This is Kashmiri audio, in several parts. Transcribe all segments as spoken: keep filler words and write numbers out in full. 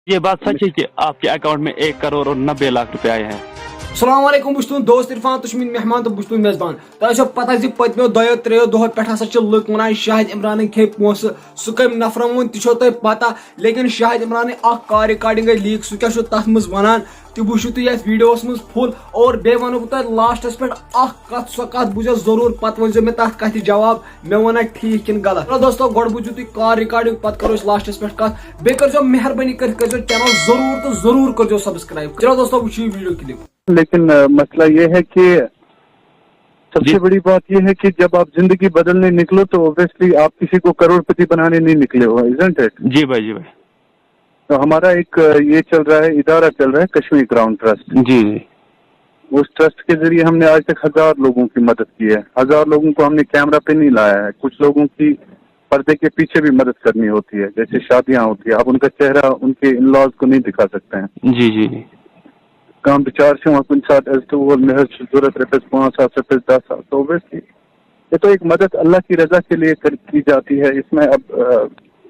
یہ بات سچ ہے کہ آپ کے اکاؤنٹ میں ایک کروڑ اور نبے لاکھ روپے آئے ہیں۔ السلام علیکم، بہٕ چھُس تُہُنٛد دوست عرفان، تُہۍ چھِو میٲنۍ مہمان تہٕ بہٕ چھُس تُہُنٛد میزبان۔ تۄہہِ آسیو پتہ زِ پٔتمیو دۄیو ترٛیٚیو دۄہو پٮ۪ٹھ ہسا چھِ لُکھ ونان شاہد عمرانٕنۍ کھے پونٛسہٕ، سُہ کٔمۍ نفرن ووٚن تہِ چھو تۄہہِ پتہ، لیکن شاہد عمرانٕنۍ اکھ کال ریکارڈنگ گٔے لیٖک، سُہ کیٛاہ چھُ تتھ منٛز ونان تہِ وٕچھِو تُہۍ یتھ ویڈیوس منٛز فُل۔ اور بیٚیہِ ونو بہٕ تۄہہِ لاسٹس پٮ۪ٹھ اکھ کتھ، سۄ کتھ بوٗزِو ضروٗر، پتہٕ ؤنۍزیو مےٚ تتھ کتھِ جواب۔ مےٚ وَنہ ٹھیٖک کِنہٕ غلط؟ چلو دوستو، گۄڈٕ بوٗزِو تُہۍ کال ریکارڈنگ، پتہٕ کرو أسۍ لاسٹس پٮ۪ٹھ کتھ۔ بیٚیہِ کٔرزیو مہربٲنی کٔرِتھ، کٔرزیو چینل ضروٗر تہٕ ضروٗر کٔرزیو سبسکرائب۔ چلو دوستو، وٕچھِو یہِ ویڈیو کلپ۔ لیکن، آ، مسئلہ یہ ہے کہ سب جی۔ سے بڑی بات یہ ہے کہ جب آپ زندگی بدلنے نکلو تو اوبیسلی آپ کسی کو کروڑ پتی بنانے نہیں نکلے ہو، isn't it؟ جی بھائی، جی بھائی۔ تو ہمارا ایک، آ، یہ چل رہا ہے، ادارہ چل رہا ہے کشمیر کراؤن ٹرسٹ۔ جی، جی۔ اس ٹرسٹ کے ذریعے ہم نے آج تک ہزار لوگوں کی مدد کی ہے، ہزار لوگوں کو ہم نے کیمرہ پہ نہیں لایا ہے، کچھ لوگوں کی پردے کے پیچھے بھی مدد کرنی ہوتی ہے، جیسے شادیاں ہوتی ہیں، اب ان کا چہرہ ان کے ان لاز کو نہیں دکھا سکتے ہیں۔ جی، جی، جی۔ کانٛہہ بِچار چھُ یِوان کُنہِ ساتہٕ، as to all مےٚ حظ چھُ ضروٗرت رۄپیَس پانٛژھ ساس، رۄپیَس دَہ ساس، تو obviously یہ تو ایک مدد اللہ کی رضا کے لیے کر-، کی جاتی ہے۔ اس میں اب، آ،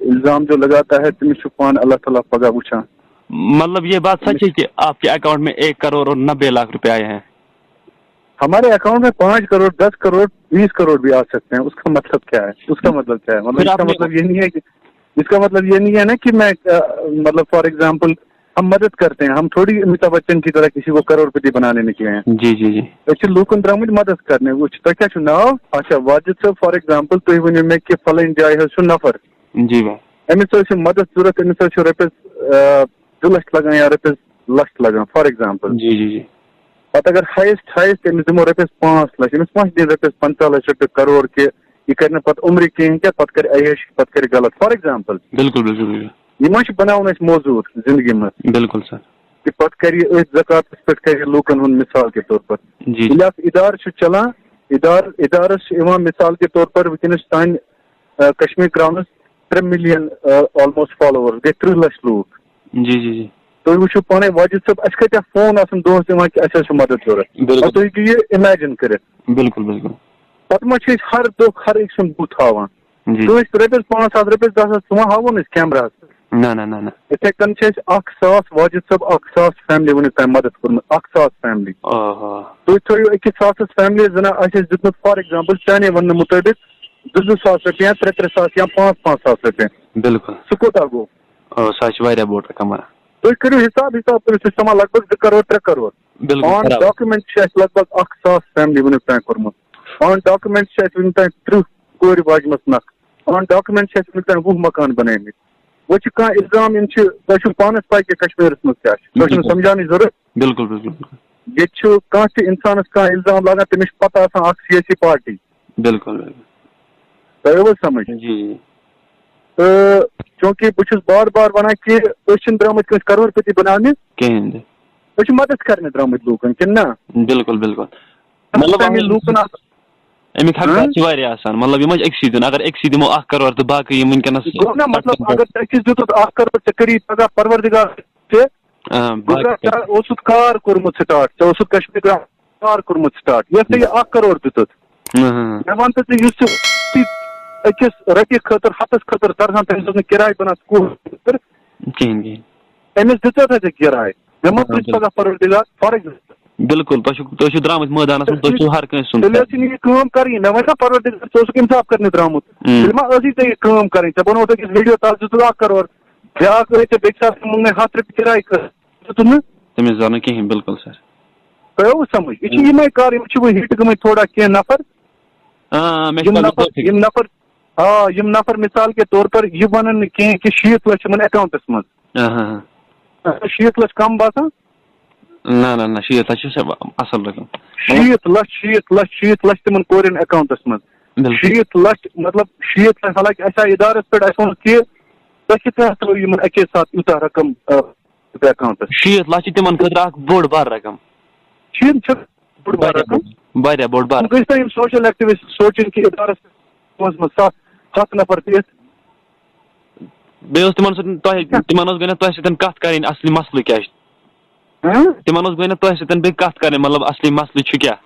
الزام جو لگاتا ہے، تٔمِس چھُ پانہٕ اللہ تعالیٰ پگاہ وٕچھان۔ مطلب یہ بات سچ ہے کہ آپ کے اکاؤنٹ میں ایک کروڑ اور نبے لاکھ روپے آئے ہیں؟ ہمارے اکاؤنٹ میں پانچ کروڑ، دس کروڑ، بیس کروڑ بھی آ سکتے ہیں۔ اس کا مطلب کیا ہے؟ اس کا مطلب کیا ہے؟ مطلب، پھر اس آپ کا نے مطلب یہ نہیں ہے کہ، اس کا مطلب یہ نہیں ہے نا کہ میں، آ، مطلب، فار ایگزامپل، ہم مدد کرتے ہیں، ہم تھوڑی امیتابھ بچن کی طرح کسی کو کروڑ پتی بنانے نکلے ہیں۔ جی، جی، جی۔ أسۍ چھِ لوٗکن درٛامٕتۍ مدد کرنہِ۔ وٕچھ، تۄہہِ کیٛاہ چھُ ناو؟ اچھا، واجد صٲب، فار ایگزامپل، تُہۍ ؤنِو مےٚ کہِ فلٲنۍ جایہِ حظ چھُ نفر۔ جی بھائی۔ أمِس حظ چھِ مدد ضوٚرتھ، أمِس حظ چھُ رۄپیَس، آ، زٕ لچھ لگان یا رۄپیَس لچھ لگان، فار ایگزامپل۔ جی، جی، جی۔ پتہٕ اگر ہایسٹ، ہایسٹ أمِس دِمو رۄپیَس پانٛژھ لچھ، أمِس ما چھِ دِنۍ رۄپیَس پنٛژاہ لچھ رۄپیہِ کرور کہِ یہِ کرِ نہٕ پتہٕ عمرِ کِہیٖنۍ کیٛاہ، پتہٕ کرِ عیٲشی، پتہٕ کرِ غلط، فار ایگزامپل۔ بِلکُل، بِلکُل، بِلکُل۔ یہِ ما چھِ بناوُن اَسہِ موٚزوٗر زندگی منٛز؟ بِلکُل سر۔ تہٕ پتہٕ کرِ یہِ أتھۍ زکاتس پٮ۪ٹھ کرِ یہِ لوٗکن ہُنٛد مثال کے طور پر۔ جی، جی۔ ییٚلہِ اکھ ادارٕ چھُ چلان، ادارٕ، ادارس چھِ یِوان مثال کے طور پر وٕنکیٚنس سانہِ، آ، کشمیر کراونس ترٛےٚ ملین، آ، آلموسٹ فالوورس، گٔے ترٕٛہ لچھ لوٗکھ۔ جی، جی، جی۔ تُہۍ وٕچھِو پانے واجد صٲب، اَسہِ کۭتیٛاہ فون آسن دۄہس یِوان کہِ اَسہِ حظ چھُ مدد ضوٚرتھ۔ بِلکُل۔ پتہٕ تُہۍ ہیٚکِو یہِ امیجن کٔرِتھ۔ بِلکُل، بِلکُل۔ پتہٕ ما چھِ أسۍ ہر دۄہ ہر أکۍ سُنٛد بُتھ ہاوان؟ جی۔ کٲنٛسہِ رۄپیَس پانٛژھ ساس، رۄپیَس دَہ ساس، ژٕ ما ہاوون أسۍ کیمراہَس پٮ۪ٹھ؟ نہ، نہ، نہ، نہ۔ یِتھَے کٔنۍ چھِ اَسہِ اَکھ ساس، واجد صٲب، اَکھ ساس فیملی وٕنیُک تام مدد کوٚرمُت، اَکھ ساس فیملی۔ آہا۔ تُہۍ تھٲیِو أکِس ساسَس فیملی زَنہ آسہِ اَسہِ دیُتمُت، فار ایگزامپل، چانے وَننہٕ مُطٲبِق زٕ زٕ ساس رۄپیہِ یا ترٛےٚ ترٛےٚ ساس یا پانٛژھ پانٛژھ ساس رۄپیہِ۔ بِلکُل۔ سُہ کوٗتاہ گوٚو؟ آ، سُہ حظ چھِ واریاہ بوٚڑ رقم، آ۔ تُہۍ کٔرِو حِساب، حِساب کٔرِو، سُہ چھِ سَمان لگ بگ زٕ کَرور، ترٛےٚ کَرور۔ بِلکُل، آن برابر۔ ڈاکومنٹ چھِ اَسہِ لگ بگ اَکھ ساس فیملی وٕنیُک تام کوٚرمُت۔ آن ڈاکومنٹ چھِ اَسہِ وٕنیُک تام ترٕٛہ کورِ واجہِ مَژٕ نَکھ۔ آن ڈاکومنٹ چھِ اَسہِ وٕنیُک تام وُہ مکان بَنٲومٕتۍ۔ وۄنۍ چھِ کانٛہہ اِلزام، یِم چھِ، تۄہہِ چھُو پانَس پَے کہِ کشمیٖرَس منٛز کیٛاہ چھِ، تۄہہِ چھُنہٕ بِلکُل۔ سَمجھانٕے ضوٚرَتھ۔ بِلکُل، بِلکُل، بِلکُل۔ ییٚتہِ چھُ کانٛہہ تہِ اِنسانَس کانٛہہ اِلزام لاگان، تٔمِس چھِ پَتہ آسان اَکھ سیٲسی پارٹی۔ بِلکُل، بِلکُل۔ تۄہہِ آوٕ حظ سَمٕجھ؟ جی، جی۔ تہٕ چوٗنٛکہِ بہٕ چھُس بار بار وَنان کہِ أسۍ چھِنہٕ درٛامٕتۍ کٲنٛسہِ کَرور پٔتی بَناونہِ۔ کِہیٖنۍ تہِ۔ أسۍ چھِ مدد کرنہِ درٛامٕتۍ لوٗکن، کِنہٕ نہ؟ بِلکُل، بِلکُل۔ مطلب، تَمہِ لوٗکن آسان۔ اَمِکۍ حقدار ہاں؟ چھِ واریاہ آسان۔ مطلب، یِم ٲسۍ أکسٕے دیُن۔ اگر أکسٕے دِمو اَکھ کَرور تہٕ باقٕے یِم وٕنکیٚنَس گوٚو نہ مطلب، اگر أکِس دیُتُتھ اَکھ کَرور، ژےٚ کٔری پگاہ پروردگار تہِ، آ، ژٕ باقٕے کَر، ژےٚ اوسُتھ کار کوٚرمُت سٹارٹ، ژےٚ اوسُتھ کشمیٖر گرٛاوُنٛڈ کار کوٚرمُت سٹارٹ، یَتھ ژےٚ یہِ اَکھ کَرور دیُتُتھ۔ اہاں۔ مےٚ وَن تہٕ ژٕ، یُس ژٕ أکِس رۄپیہِ خٲطرٕ، ہَتَس خٲطرٕ تَرسان، تٔمِس ٲس نہٕ کِراے بَنان کُہر۔ کِہیٖنۍ، کِہیٖنۍ۔ أمِس دِژ حظ ژےٚ کِراے؟ مےٚ ما آ، پرٛژھ بِلکُل۔ پگاہ پروردگار، فار ایگزامپل۔ بِلکُل، تۄہہِ چھُو، تُہۍ چھِو درٛامٕتۍ مٲدانَس منٛز، تُہۍ چھِو ہر کٲنٛسہِ سُنٛد تیٚلہِ ٲسٕے نہٕ یہِ کٲم کَرٕنۍ۔ مےٚ وَنہِ نا پروردگار، ژٕ اوسُکھ اِنصاف کَرنہِ درٛامُت۔ اۭں۔ تیٚلہِ ما ٲسٕے ژےٚ یہِ کٲم کَرٕنۍ؟ ژےٚ بَنووُتھ أکِس ویٖڈیو تَتھ دیُتُتھ اَکھ کَرور، بیٛاکھ ٲسۍ ژےٚ بیٚکہِ ساتہٕ مۄنٛگنَے ہَتھ رۄپیہِ کِراے کٔر، دیُتُتھ نہٕ؟ تٔمِس درٛاو نہٕ کِہیٖنۍ، بِلکُل سَر۔ تۄہہِ آوٕ سَمٕجھ؟ یہِ چھِ اۭں۔ یِمَے کار، یِم چھِ وۄنۍ ہِٹ گٔمٕتۍ تھوڑا کینٛہہ نفر۔ آ، آ، مےٚ چھِ یِم پَتہ نفر، تۄہہِ فِکرِ۔ یِم نفر، آ، یِم نفر مثال کے طور پر یہِ وَنَن نہٕ کینٛہہ کہِ شیٖتھ لَچھ چھِ یِمَن اکاؤنٹَس منٛز۔ آ، ہاں، ہاں۔ شیٖتھ لَچھ کم باسان؟ نہ، نہ، نہ، شیٖتھ لَچھ چھِ سٮ۪ٹھاہ اَصٕل رقم۔ شیٖتھ لَچھ، شیٖتھ لَچھ، شیٖتھ لَچھ تِمَن کورٮ۪ن اکاؤنٹَس منٛز۔ بِلکُل۔ شیٖتھ لَچھ، مطلب، شیٖتھ لَچھ، حالانکہِ اَسہِ آیہِ اِدارَس پٮ۪ٹھ، اَسہِ ووٚن کہِ تۄہہِ کِتھ کٔنۍ ترٛٲوِو یِمَن اَکے ساتہٕ یوٗتاہ رقم، آ، اکاؤنٹَس؟ شیٖتھ لَچھ چھِ تِمَن خٲطرٕ اَکھ بوٚڑ بار رقم۔ شیٖتھ چھِ بوٚڑ بار واریاہ رقم۔ بوٚڑ، واریاہ بوٚڑ بار۔ وۄنۍ گٔژھۍ نا یِم سوشل ایکٹیوسٹ سونچٕنۍ کہِ ادارس منٛز، منٛز سَتھ، ہَتھ نفر تہِ یِتھ۔ بیٚیہِ اوس تِمن سۭتۍ تۄہہِ، تِمن اوس گۄڈٕنٮ۪تھ تۄہہِ سۭتۍ کتھ کرٕنۍ، اصلی مسلہٕ کیٛاہ چھُ؟ ہاں؟ تِمن اوس گۄڈٕنٮ۪تھ تۄہہِ سۭتۍ بیٚیہِ کتھ کرٕنۍ، مطلب، اصلی مسلہٕ چھُ کیٛاہ؟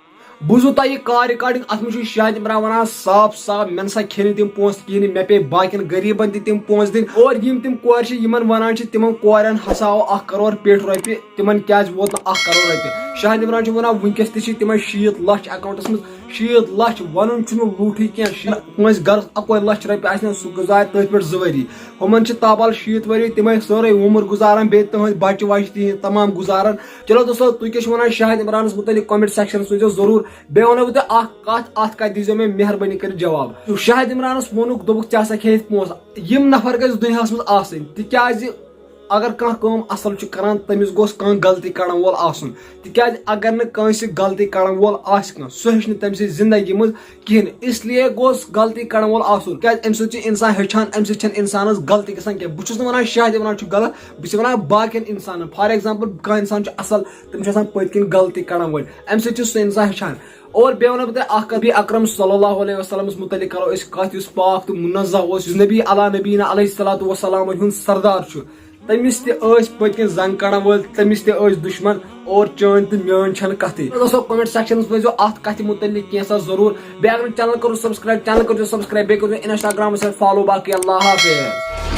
بوٗزِو تۄہہِ یہِ کال ریکارڈنگ، اتھ منٛز چھُ شاہد عمران ونان صاف صاف، مےٚ نسا کھیٚیہِ نہٕ تِم پونٛسہٕ کِہیٖنۍ، مےٚ پیٚیہِ باقین غریٖبن تہِ تِم پونٛسہٕ دِنۍ۔ اور یِم تِم کورِ چھِ، یِمن ونان چھِ، تِمن کورٮ۪ن ہسا آو اکھ کرور پیٚٹھ رۄپیہِ، تِمن کیازِ ووت نہٕ اکھ کرور رۄپیہِ؟ شاہد عمران چھُ ونان وٕنکیٚس تہِ چھِ تِمن شیٖتھ لچھ اکاؤنٹس منٛز، شیٖتھ لچھ، ونُن چھُنہٕ لوٗٹھٕے کینٛہہ، شیٖتھ، کٲنٛسہِ گرس اکوے لچھ رۄپیہِ آسہِ نہٕ، سُہ گُزارِ تٔتھۍ پٮ۪ٹھ زٕ ؤری۔ ہُمن چھِ تابال شیٖتھ ؤری، تِمے سٲرٕے عمر گُزاران، بیٚیہِ تُہنٛدۍ بچہِ وچہِ تہِ تِمام گُزاران۔ چلو دوستو، تُہۍ کیٛاہ چھِو ونان شاہد عمرانس مُتعلق؟ کمنٹ سیکشنس منٛز ؤنۍزیو ضروٗر۔ بیٚیہِ ونو بہٕ تۄہہِ اکھ کتھ، اتھ کتھ دیٖزیو مےٚ مہربٲنی کٔرِتھ جواب۔ شاہد عمرانس ووٚنُکھ، دوٚپُکھ، "ژےٚ ہسا کھیٚیِتھ پونٛسہٕ۔" یِم نفر گژھِ دُنیاہس منٛز آسٕنۍ، تِکیازِ اگر کانٛہہ کٲم اصل چھُ کران، تٔمِس گوٚژھ کانٛہہ غلطی کرن وول آسُن، تِکیازِ اگر نہٕ کٲنٛسہِ غلطی کرن وول آسہِ کانٛہہ، سُہ ہیٚچھِ نہٕ تٔمۍ سٕنٛزِ زندگی منٛز کِہیٖنۍ۔ اس لیے گوٚژھ غلطی کرن وول آسُن، کیازِ امہِ سۭتۍ چھُ انسان ہیٚچھان، امہِ سۭتۍ چھنہٕ انسانس غلطی گژھان کینٛہہ۔ بہٕ چھُس نہٕ ونان شاہد عمران چھُ غلط، بہٕ چھُس ونان باقین انسانن۔ فار ایگزامپل، کانٛہہ انسان چھُ اصل، تٔمِس چھُ آسان پٔتۍ کِنۍ غلطی کرن وٲلۍ، امہِ سۭتۍ چھُ سُہ انسان ہیٚچھان۔ اور بیٚیہِ ونو بہٕ تۄہہِ اکھ کتھ، نبی اکرم صلی اللہ علیہ وسلمس متعلق کرو أسۍ کتھ، یُس پاک تہٕ منزہ اوس، یُس نبی علی نبینا علیہ الصلوۃ والسلام ہُنٛد سردار چھُ۔ تٔمِس تہِ ٲسۍ پٔتۍ کِنۍ زنگ کڑن وٲلۍ، تٔمِس تہِ ٲسۍ دُشمن، اور چٲنۍ تہٕ میٲنۍ چھنہٕ کتھٕے۔ دوستو، کمنٹ سیکشنس منٛز ؤنۍزیو اتھ کتھِ متعلق کینٛژھا ضروٗر۔ بیٚیہِ اگر نہٕ چینل کوٚروٕ سبسکرائب، چینل کٔرزیو سبسکرائب، بیٚیہِ کٔرزیو انسٹاگرامس پٮ۪ٹھ فالو۔ باقٕے اللہ حافظ۔